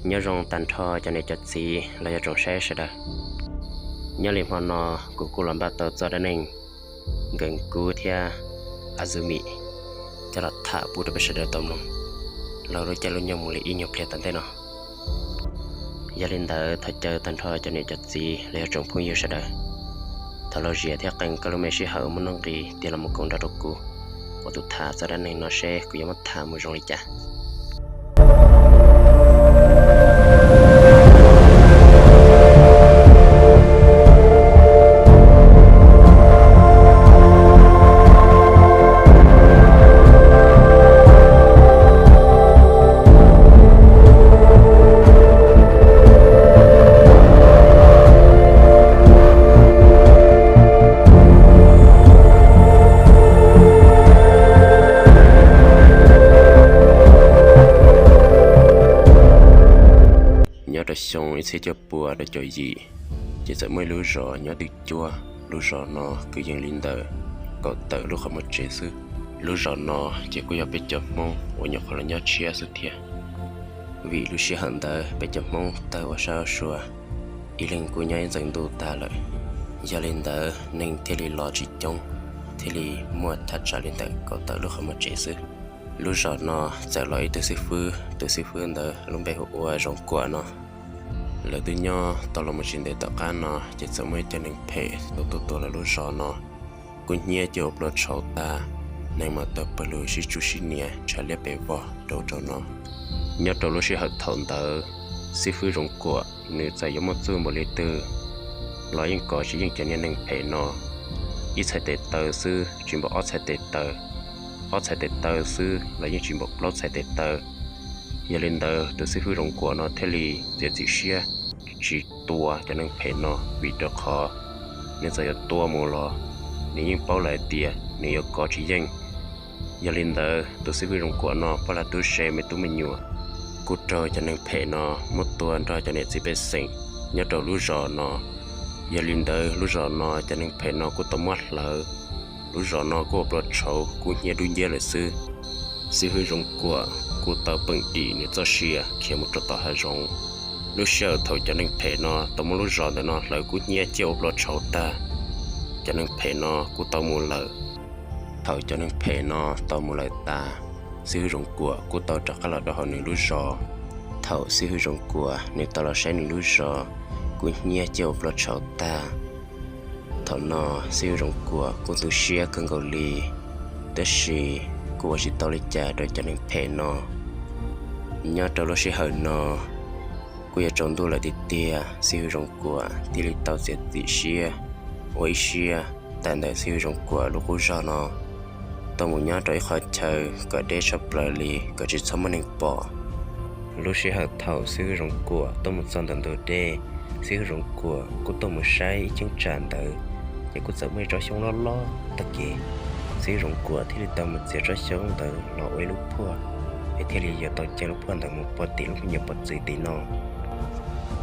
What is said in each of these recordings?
Nyob zoo tag nrho cov niam cov txiv los yog tsoom saib sawv daws. Nyob li hmo no kuv kuj los npaj tau txoj dab neeg nkees kub thiab a zw mim coj los tham pub rau peb sawv daws tau mloog laug lub caij lub nyoog mus li ib nyuag pliag tom ntej no. Yog li ntawd thov caw tag nrho cov niam cov txiv los yog tsoom phooj ywg sawv daws, thov lom zem thiab qee koj lub me sij hawm muaj nuj nqis tiag los mus koom nrog rau kuv ua tus tham txoj dab neeg no seb kuv yuav muab tham mus zoo li cas. Nyob rau xyoo ib txhiab cuaj pua rau caum yim, ces txawm muaj ib lub zos nyob twj cuab. Lub zos no kwv yees li ntawm kaum tawm lub qhov muag tsev xwb. Lub zos no ces kuj yog peb cov Hmoob uas nyuam qhuav los nyob tshiab xwb thiab, vim lub sij hawm ntawd peb cov Hmoob tawg ua sab ua sua, ib leeg kuj nyob ib ntxees ntuj tag lawm. Yog li ntawd neeg thiaj li los tsis coob, thiaj li muaj thaj tsam li ntawm kaum tawm lub qhov muag tsev xwb. Lub zos no txawm los ib tug xib fwb, tus xib fwb ntawd lub npe hu ua Zoov Kuam no. Lawv twb nyob tau los mus tsis ntev tom qab no ces txawm muaj ib co neeg phem tuaj tuaj tua lawv lub zos no, kub hnyiab cia ua plua tshauv tag, neeg mas tuag pawg lug sib tsuj sib nias ntshav liab pes vog rau rau no. Nyob rau lub sij hawm thaum ntawd, xib fwb Zoov Kuam nws txawm yuav muaj txuj npaum li twg los yeej kov tsis yeej cov niag neeg phem no. Ib txhais tes taw xwb tsis npaum ob txhais tes taw, ob txhais tes taw xwb los yeej tsis npaum plaub txhais tes taw. Yog li ntawd tus xib fwb Zoov Kuam no thiaj li txiav txim siab tsis tua cov neeg phem no, vim rau qhov nws txawm yuav tua mus los nws yeej paub lawm hais tias nws yuav kov tsis yeej. Yog li ntawd tus xib fwb Zoov Kuam no poj lag tub se me tub me nyuam kuj raug cov neeg phem no muab tua nrog cov niam txiv pej xeem nyob rau lub zos no. Yog li ntawd lub zos no cov neeg phem no kuj tau muab hlawv, lub zos no kuj ua plua tshauv kub hnyiab dub nciab lawm xwb. Xib fwb Zoov Kuam kuj tau peem dim nws txoj sia khiav mus rau tom hav zoov. Lub sij hawm thaum cov neeg phem no tau muab lub zos ntawm no hlawv kub hnyiab ciaj ua plua tshauv tag, cov neeg phem no kuj tau mus lawm. Thaum cov neeg phem no tau mus lawm tas, xib hwb Zoov Kuam kuj tau rov qab los rau hauv nws lub zos. Thaum xib hwb Zoov Kuam nws tau los saib nws lub zos kub hnyiab ciaj ua plua tshauv tag, thaum no xib hwb Zoov Kuam kuj tu siab kawg nkaus li, tab sis kuj ua tsis tau li cas rau cov neeg phem no. Nyob rau lub sij hawm no kuj yuav tsaus ntuj lawm tiag tiag, xib hwb Zoov Kuam thiaj li tau txiav txim siab ua ib siab tawm ntawm xib hwb Zoov Kuam lub qub zog no tuaj mus nyob rau ib qhov chaw kom deb tshaj plaws li kom tsis txhob muaj neeg pom. Lub sij hawm thaum xib hwb Zoov Kuam tuaj mus txog ntawm ntug dej, xib hwb Zoov Kuam kuj tuaj mus saib ib cheeb tsam ntawd, ces kuj txawm muaj ib tsob xyoob loj loj tag kev. Xib hwb Zoov Kuam thiaj li tau mus txiav tsob xyoob ntawd los ua ib lub phuaj, es thiaj li yuav tau caij lub phuaj ntawd mus puag tim lub me nyuam pov txwv tim no.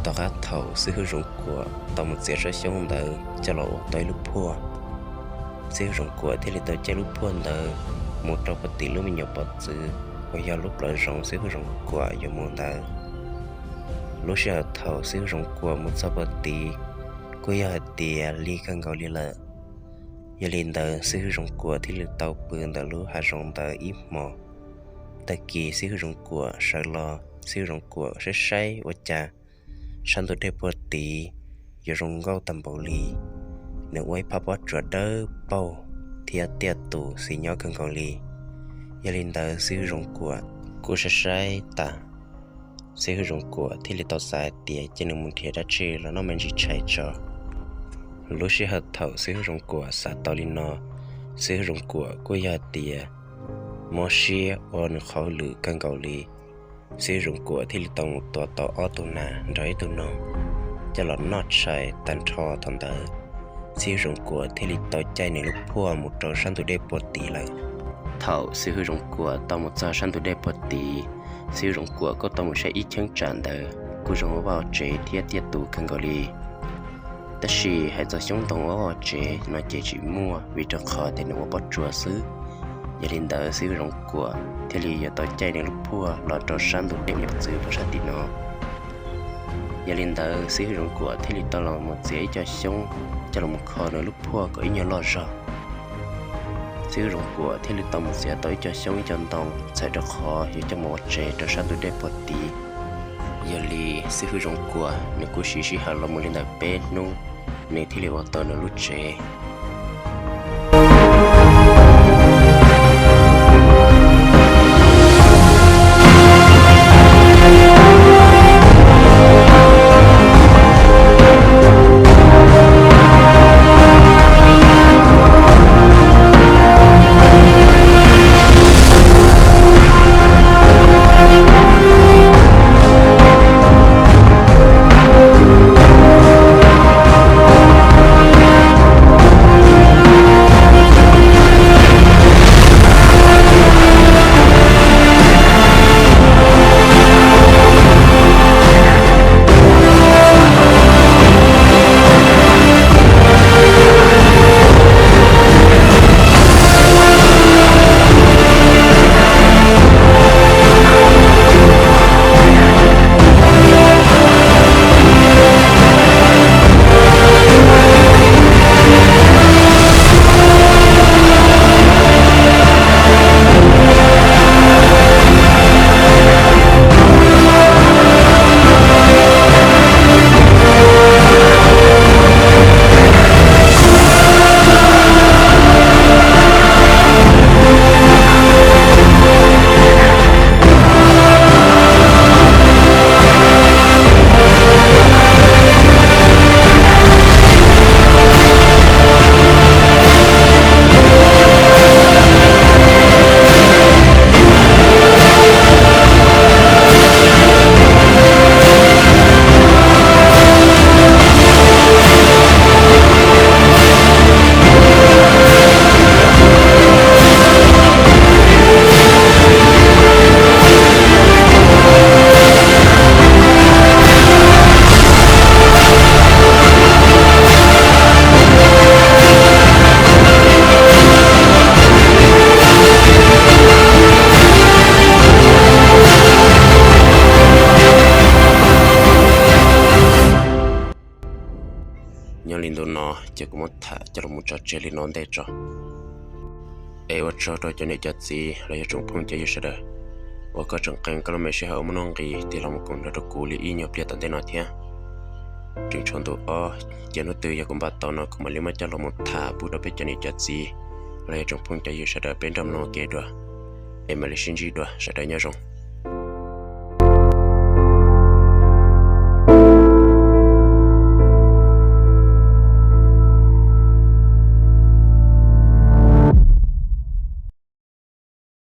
Tom qab thaum xib hwb Zoov Kuam tau mus txiav tsob xyoob ntawd coj los ua tau ib lub phuaj, xib hwb Zoov Kuam thiaj li tau caij lub phuaj ntawd mus rau puag tim lub me nyuam pov txwv uas yog lub plawv zoov xib hwb Zoov Kuam yuav mus ntawd. Lub sij hawm thaum xib hwb Zoov Kuam mus txog puag tid kuj yog hais tias lig kawg nkaus li lawm. Yog li ntawd xib hwb Zoov Kuam thiaj li tau pw ntawm lub hav zoov ntawd ib hmos. Tag kis xib hwb Zoov Kuam sawv los, xib hwb Zoov Kuam saib saib ua cas sab ntug dej puag tid yuav zoo nkauj tag npaum li. Nws ua ib phab pob tsuas dawb paug thiab tiaj tus xis nyob kawg nkaus li. Yog li ntawd xib hwb Zoov Kuam kuj saib saib tas, xib hwb Zoov Kuam thiaj li tau xav hais tias cia nws mus nrhiav dab tsi los noj me ntsis tshais tso. Lub sij hawm thaum xib hwb Zoov Kuam xav tau li no, xib hwb Zoov Kuam kuj yog hais tias mob siab ua nws qhov lwm kawg nkaus li. Xib hwb Zoov Kuam thiaj li tau mus tua tau ob tug nas nrog ib tug noog coj los noj tshais tag nrho. Thaum ntawd xib hwb Zoov Kuam thiaj li tau caij nws lub phuaj mus rau sab ntug dej puag tid lawm. Thaum xib hwb Zoov Kuam tau mus txog sab ntug dej puag tid, xib hwb Zoov Kuam kuj tau mus saib ib cheeb tsam ntawd kuj zoo ua vaj ua tsev thiab tiaj tus kawg nkaus li. Tab sis hais txog xyoob ntoo ua vaj ua tsev no ces tsis muaj, vim rau qhov tias nws ua pob tsuas xwb. Yog li ntawd xib hwb Zoov Kuam thiaj li yuav tau caij nws lub phuaj los rau sab ntug dej me nyuam pov txwv rau sab tim no. Yog li ntawd xib hwb Zoov Kuam thiaj li tau los mus txiav ib co xyoob coj los mus kho nws lub phuaj kom ib nyuag loj zog. Xib hwb Zoov Kuam thiaj li tau mus txiav tau ib co xyoob ib co ntoo txhawm rau qhov yuav coj mus ua tsev rau sab ntug dej puag tid. Yog li xib hwb Zoov Kuam nws kuj siv sij hawm los mus li ntawm peb hnub, nws thiaj li ua tau nws lub tsev. Nyob li ntu no ces kuv muab tham coj los tso tseg li no ua ntej tso. Es ua tsaug rau cov niam cov txiv los yog tsoom phooj cov ywg sawv daws uas koj tseem qee koj lub me sij hawm uas muaj nuj nqis tig los mus koom nrog rau kuv li ib nyuag pliag tom ntej no thiab. Tseem tshuav ntu ob, ces hnub twg yog kuv npaj tau no kuv mam li muab coj los mus tham pub rau peb cov niam cov txiv los yog tsoom phooj cov ywg sawv daws peb nrog mloog ua ke dua. Es mam li sib ntsib dua, sawv daws nyob zoo.